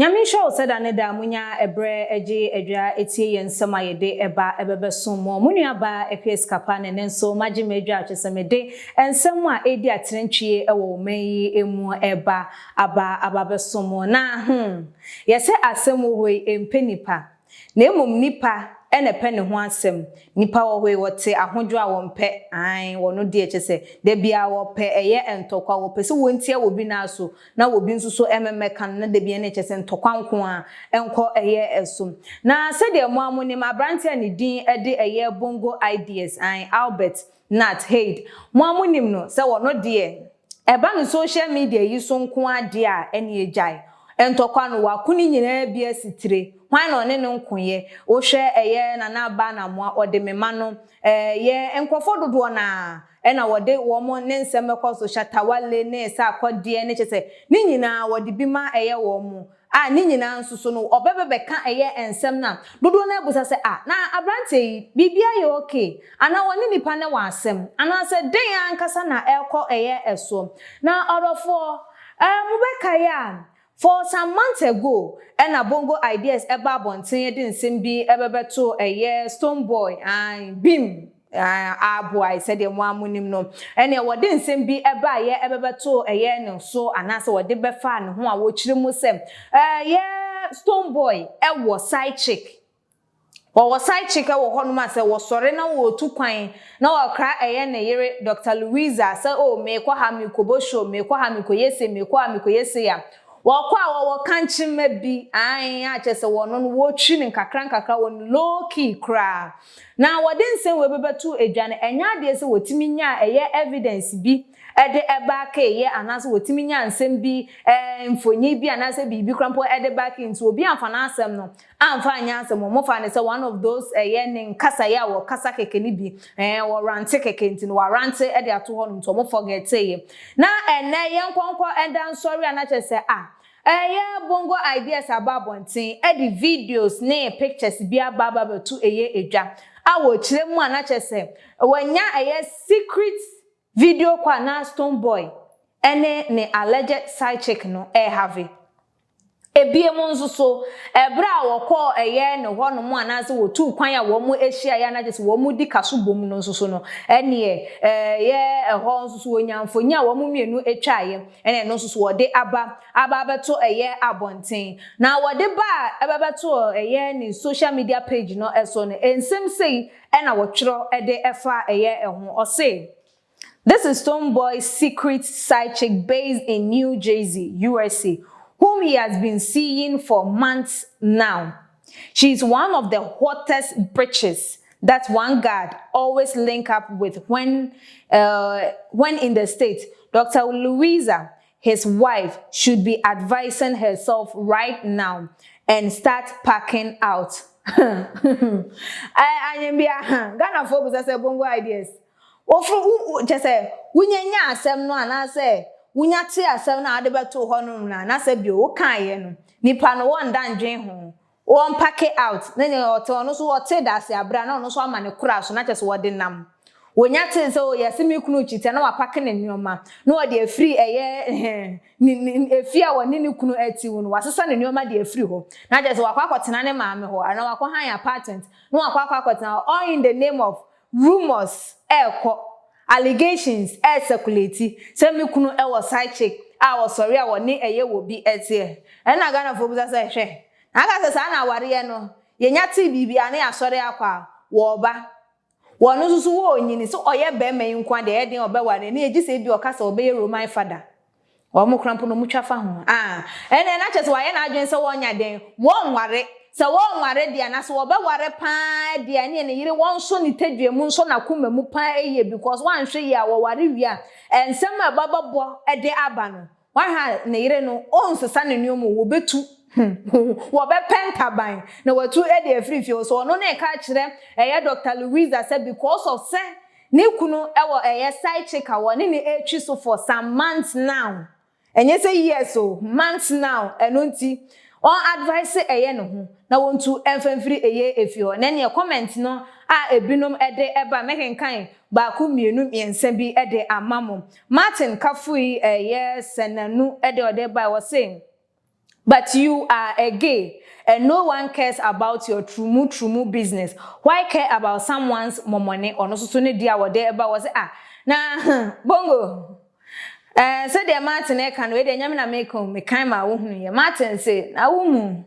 Nyame nhyira wo sɛ da ne da monya ɛberɛ gye adwa tie yɛn nsɛm a yɛde ɛba ɛbɛbɛsom mo. Mo nua baa Akua Sikapa ne ne nso magye m'adwa kyerɛ sɛ mede nsɛm a ɛredi atenantwie wɔ ɔman yi mu ɛba aba aba abɛsom mo. Na hmm, yɛsɛ asɛm wɔ hɔ yi ɛmpɛ nipa. Na mmom nipa na ɛpɛ ne ho asɛm. Nipa wɔ hɔ yi wɔte ahodwo a wɔmpɛ, aane, wɔno deɛ kyerɛ sɛ da biara wɔpɛ ɛyɛ ntɔkwa, wɔpɛ sɛ wɔntia wɔ bi nan so na wɔ bi nso so mmɛka no na da biara no kyerɛ sɛ ntɔkwa nko ara nkɔ ɛyɛ ɛso. Na sɛdeɛ mo ara monim, aberanteɛ a ne din de ɛyɛ Bongo Ideas, aane, Albert Nat Haid, mo ara monim no sɛ wɔno deɛ, Ɛba no social media yi so nko ara deɛ a, ɛneɛ gyae. Ntɔkwa no, wako ne nyinaa bi asi tire. Hwan na ɔne no nkoeɛ? Wohwɛ ɛyɛ Nana Aba Anamoah, ɔde me ma no, ɛyɛ nkurɔfoɔ dodoɔ no ara ɛna wɔde wɔn ne nsɛm kɔ so, Shatta Wale ne Sarkodie ne kyerɛ sɛ ne nyinaa wɔde bi ma ɛyɛ wɔn. A ne nyinaa nso so no ɔbɛba bɛka ɛyɛ nsɛm no a, dodoɔ no ara bisa sɛ, ah, na aberanteɛ yi, biribi ayɛ okay? Anaa ɔne nipa no wɔ asɛm? Anaasɛ dɛn ankasa na ɛrekɔ ɛyɛ ɛsoɔ? Na ɔdɔfoɔ, eh, mobɛkae a, for some months ago, ɛna Bongo Ideas ɛba abɔnten de nsɛm bi ɛbɛbɛto ɛyɛ Stonebwoy, ae, Bim, Aboae, sɛdeɛ mo ara monim no, ɛnneɛ wɔde nsɛm bi baeɛ bɛbɛtoo ɛyɛ ne so anaasɛ wɔde bɛfaa ne ho a wɔkyerɛ mu sɛ ɛyɛ Stonebwoy wɔ side chick. Wɔwɔ side chick wɔ hɔnom a sɛ wɔsɔre na wɔretu kwan na wɔkra ɛyɛ ne yere Doctor Louisa sɛ oh merekɔ ha merekɔbɔ show, merekɔ ha merekɔyɛ sei, merekɔ ha merekɔyɛ sei a, wɔkɔ a wɔwɔ kankyema bi ae a kyerɛ sɛ wɔno no wɔtwi no nkakra nkakra wɔ low key koraa. Na wɔde nsɛm wei bɛbɛto dwa no, ɛnyɛ adeɛ sɛ wɔtumi nyaa ɛyɛ evidence bi de backee yɛ anaasɛ wɔtumi nyaa nsɛm bi, mfonin bi anaasɛ biribi koraa mpo de backee nti obi amfa n'asɛm no amfa anyɛ asɛm, wɔfaa no sɛ one of those ɛyɛ ne nkasaeɛ a wɔkasa kɛkɛ no bi, wɔrante kɛkɛ nti no wɔarante de ato hɔnom nti wɔn forgeteeɛ. Na ɛnnɛ yɛnkɔnkɔ da nsɔre a na kyerɛ sɛ ah, Ɛyɛ Bongo Ideas aba abɔnten de videos ne pictures bi aba aba abɛto ɛyɛ edwa a wɔkyerɛ mu a na kyerɛ sɛ wɔanya ɛyɛ secret video call a na Stonebwoy ne ne alleged side chick no rehave. Ebiem nso so, ɛberɛ a wɔkɔɔ ɛyɛ ne hɔ nom anaasɛ wɔtuu kwan a wɔn hyiaeɛ a na kyerɛ sɛ wɔn di kaso bom no nso so no, ɛneɛ ɛyɛ ɛhɔ nso so wɔnyaa mfonin a wɔn mmienu twaeɛ. Ɛna ɛno nso so wɔde aba aba abɛto ɛyɛ abɔnten. Na wɔde ba a ɛbɛbɛto ɛyɛ ne social media page no so no, nsɛm sei ɛna wɔtwerɛ de ɛfa ɛyɛ ɛho. Ɔse, This is Stonebwoy's secret side chick based in New Jersey, USA, whom he has been seeing for months now. She is one of the hottest bitches that one guard always link up with when, when in the state. Dr. Louisa, his wife, should be advising herself right now and start packing out. Anyambia, Ghanafoɔ bisa sɛ Bongo Ideas. Woforo kyɛ sɛ wonya nya asɛm no anaasɛ wonya te asɛm no a wode bɛto hɔ no no anaasɛ bio wokaeɛ no, nipa no wɔnda ndwen ho. Wɔn pack out na nea ɔte ɔno nso ɔte dase abere a na ɔno nso ama ne kora so na kyerɛ sɛ wɔde nam. Wɔnya tee sɛ oh yɛse me kunu rekyi tia na wapake ne nneɛma na ɔde afiri ɛyɛ ne ne efie a ɔne ne kunu te mu no wasesa ne nneɛma de afiri hɔ na kyerɛ sɛ wakɔ akɔtena ne maame hɔ anaa wakɔ han apartment na wakɔ akɔ akɔtena hɔ all in the name of rumours ɛrekɔ allegations ɛrecirculate sɛ me kunu wɔ side chick a ɔsɔre a ɔne ɛyɛ wɔ bi teɛ. Ɛna Ghanafoɔ bisa sɛ hwɛ Na aka sɛ saa na awareɛ no, yɛnya tee biribi a na yɛasɔre akɔ a, wɔreba. Wɔn nso so wɔrenyini, sɛ ɔyɛ barima yi nko ara deɛ ɛyɛ den a ɔbɛware no, ɛnneɛ gye sɛ ebia ɔka sɛ ɔbɛyɛ Roman fada. Wɔn koraa mpo no wɔtwa fa ho. Ah, ɛnneɛ na kyerɛ sɛ wɔayɛ n'adwene sɛ wɔnyɛ dɛn? Wɔnware. Sɛ wɔnware deɛ a, na sɛ wɔbɛware pa ara deɛ a, ɛnneɛ ne yere wɔnsɔ ne tadua mu, nsɔ n'akoma mu pa ara yie because wɔanhwɛ yie a, wɔware wie a, nsɛm a ɛbɛbɔ de aba no, Wahwɛ a ne yere no ɔnsesa ne nnoɔma o, wɔbɛtu, wɔbɛpɛ ntaban na watu de afiri fie hɔ. So ɔno na ɛka akyerɛ ɛyɛ Doctor Louisa sɛ because of sɛ ne kunu wɔ ɛyɛ side chick a wɔne no retwi so for some months now, ɛnyɛ sɛ years o, months now, ɛno nti ɔn advice ɛyɛ ne ho na wɔntu mfa mfiri ɛyɛ efie hɔ. Na ɛneɛ comment no a ebinom de ba, mɛkenkan baako mmienu mmiɛnsa bi de ama mo. Martin Kafui yɛ sɛ nanu de ɔde bae, ɔse, But you are a gay and no one cares about your trumu trumu business. Why care about someone's momone? Ɔno nso so ne di a wɔde ɛba wɔ sɛ, ah, na Bongo. Sɛdeɛ Martin ɛka no, wei nyame na meka o, mekan ma wohunu yɛ. Martin se, na wohu.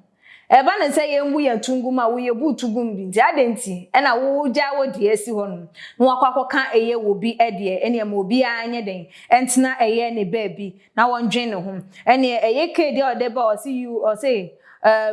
Ɛba ne sɛ yɛmbu yɛn tungum a woyɛ bu tugum bi nti ade nti ɛna wogya wo deɛ asi hɔ nom na wakɔ akɔka ɛyɛ wɔ bi ɛdeɛ ɛne ɛma obiara nyɛ den ɛntena ɛyɛ ne baabi na wɔndwen ne ho. Ɛne ɛyɛ kee deɛ ɔde ba, ɔse you, ɔse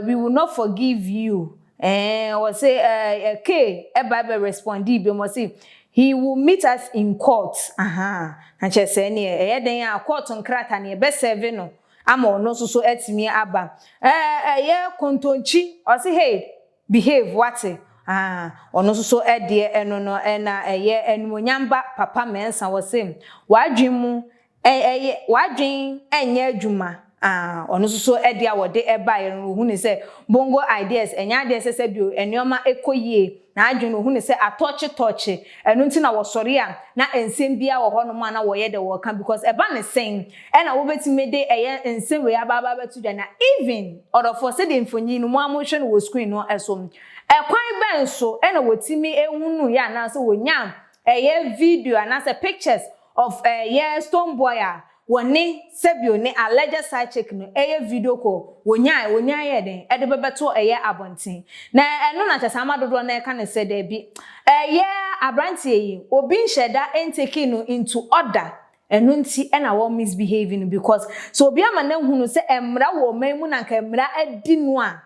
we will not forgive you. Ɔse kee ɛba ɛbɛ respond bi mu, ɔse he will meet us in court. Aha, na kyerɛ sɛ ɛneɛ ɛyɛ den a court nkrataa ne ɛbɛsɛve no ama ɔno nso so atumi aba. Ɛyɛ Kontonkyi, ɔse, "Hey, behave, wate." Ah, ɔno nso so ɛdeɛ ɛno no. Ɛna ɛyɛ Animonyam Ba Papa Mɛnsa, wɔse wadwen mu ɛyɛ wadwen ɛnyɛ adwuma. Ah, ɔno nso so ɛdeɛ a wɔde ɛbaeɛ no, ohun ne sɛ Bongo Ideas ɛnyɛ adeɛ sɛ bio nneɛma ɛkɔ yie na adwene ohun ne sɛ atɔkye tɔkye. Ɛno nti na wɔsɔre a na nsɛm biara wɔ hɔnom a na wɔyɛ de wɔka because ɛba ne sɛn ɛna wɔbɛtumi de ɛyɛ nsɛm wei aba aba abɛto dwa. Na even ɔdɔfoɔ, sɛdeɛ mfonyin no mo a mohwɛ no wɔ screen no ɛso, ɛkwan bɛn so ɛna wɔtumi ehunu yɛ anaasɛ wɔnya ɛyɛ video anaasɛ pictures of ɛyɛ Stonebwoy a wɔne sɛbio ne alleged side chick no ɛyɛ video call, wɔnya yɛ den ɛde bɛbɛto ɛyɛ abɔnten? Na ɛno na kyerɛ sɛ ama dodoɔ na ɛka ne sɛ daabi, ɛyɛ aberanteɛ yi obi nhyɛ da ntake no into order. Ɛno nti ɛna wɔn misbehaving no because so obi ama na hunu sɛ mmara wɔ ɔman mu na nka mmara adi no a,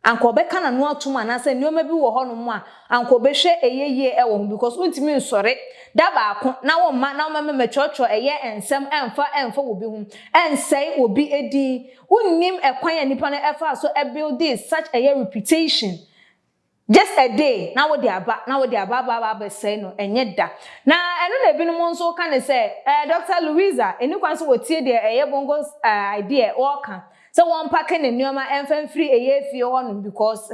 anka ɔbɛka n'ano atom anaasɛ nneɛma bi wɔ hɔnom a anka ɔbɛhwɛ ɛyɛ yie ɛwɔ ho because wontumi nsɔre da baako na wɔmma na wɔmma mɛtwerɛtwerɛ ɛyɛ nsɛm ɛmfa wɔ bi ho, ɛnsɛe obi edin. Wonnim ɛkwan a nipa no ɛfa so ɛbuild such ɛyɛ reputation just a day na wode aba na wode aba aba abɛsɛe no, ɛnyɛ da. Na ɛno na ebinom nso ka ne sɛ Dr Louisa ɛni kwan so wɔtie deɛ ɛyɛ Bongo idea wɔɔka sɛ wɔn pack ne nneɛma ɛmfa mfiri ɛyɛ efie hɔnom because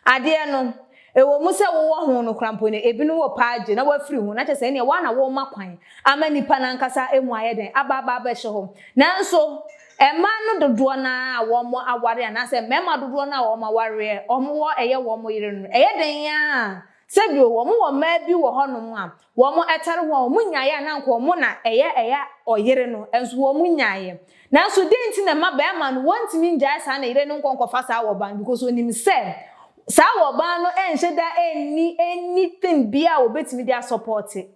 adeɛ no ɛwɔ mu sɛ wowɔ ho no kora mpo no, ebinom wɔ paagye na wafiri ho na kyerɛ sɛ ɛneɛ wɔn na wɔma kwan ama nipa nankasa emu ayɛ den aba abɛhyɛ hɔ. Nanso mmaa no dodoɔ naa a wɔn aware anaasɛ mmarima dodoɔ naa a wɔn awareɛ, wɔn wɔ ɛyɛ wɔn yere no, ɛyɛ den a sɛbi wɔn wɔ mmaa bi wɔ hɔnom a wɔn ɛtare ho a wɔn nyaeɛ a na nka wɔn na ɛyɛ ɔyere no nso wɔn nyaeɛ. Nanso den nti na mma barima no wɔntumi ngyae saa na yere no nkɔ nkɔfa saa wɔ ban because onim sɛ saa wɔ ban no ɛnhyɛ da ɛnni anything bi a wɔbɛtumi de asupport.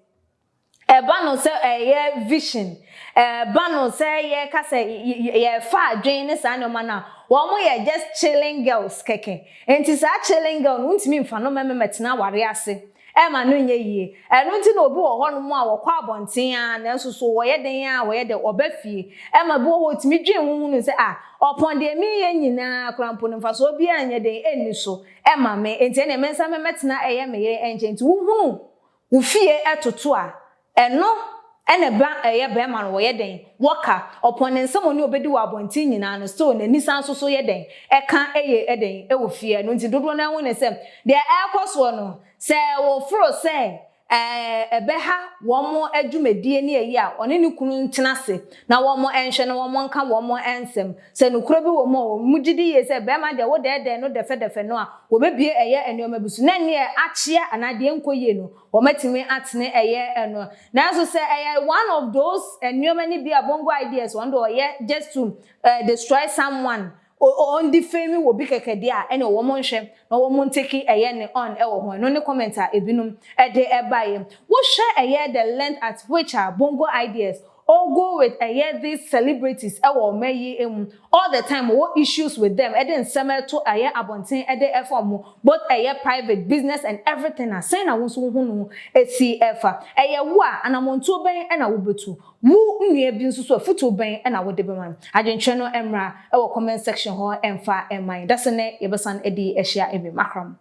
Ɛba no sɛ ɛyɛ vision, ɛba no sɛ yɛka sɛ yɛfa adwene ne saa nneɛma no a, wɔn yɛ just chilling girls kɛkɛ. Nti saa chilling girl no, ntumi nfa no mɛmɛ tena aware ase ɛma no nyɛ yie. Ɛno nti na obi wɔ hɔnom a wɔkɔ abɔnten a nanso so wɔyɛ den a wɔyɛ de ɔba fie ɛma bi wɔ hɔ otumi dwen ho hunu sɛ a ɔpɔn deɛ meyɛ nyinaa koraa mpo no, mfasoɔ biara nyɛ den ɛnni so ɛma me, nti ɛnna me nsa mɛmɛtena ɛyɛ me yere nkyɛn. Nti wohunu wo fie ɛtoto a, ɛno ɛna ba ɛyɛ bɛrima no wɔyɛ den wɔka ɔpɔn ne nsɛm ɔne obɛdi wɔ abɔnten nyinaa no, still n'ani san so so yɛ den ɛka ɛyɛ ɛden ɛwɔ fie no. Nti dodoɔ no ɛho ne sɛ deɛ ɛrekɔ soɔ no sɛ wɔforo sɛ ɛbɛha wɔn adwumadie ne ayi a ɔne ne kunu ntena ase na wɔn nhwɛ na wɔn nka wɔn nsɛm sɛ nokura bi wɔ mu a wɔn gye di yie sɛ bɛrima deɛ wɔdɛɛdɛɛ no dɛfɛdɛfɛ no a wɔbɛbie ɛyɛ nneɛma bi so na neɛ akyea anaa deɛ nkɔ yie no, wɔmatumi atene ɛyɛ ɛno. Nanso sɛ ɛyɛ one of those nneɛma no bi a Bongo Ideas wɔn de ɔyɛ just to destroy someone, ɔndefame wɔ bi kɛkɛ deɛ a, ɛna wɔn nhwɛ na wɔn ntake ɛyɛ ne on ɛwɔ ho. Ɛno ne comment a ebinom ɛde ɛbaeɛ. Wohwɛ ɛyɛ the length at which a Bongo Ideas all go with ɛyɛ these celebrities ɛwɔ ɔmo yi mu all the time, wɔ issues with them, ɛde nsɛm ɛto ɛyɛ abɔnten ɛde ɛfa ɔmo both ɛyɛ private business and everything a sɛn na wɔn nso ho no esi ɛfa ɛyɛ wo a, anamontuo bɛn ɛna wobɛtu wo nnua bi nso so, afutuo bɛn ɛna wode bɛma no? Adwentwerɛ no mmra ɛwɔ comment section hɔ ɛmfa ɛman dase ne yɛbɛsan ɛde ahyia ebi makram.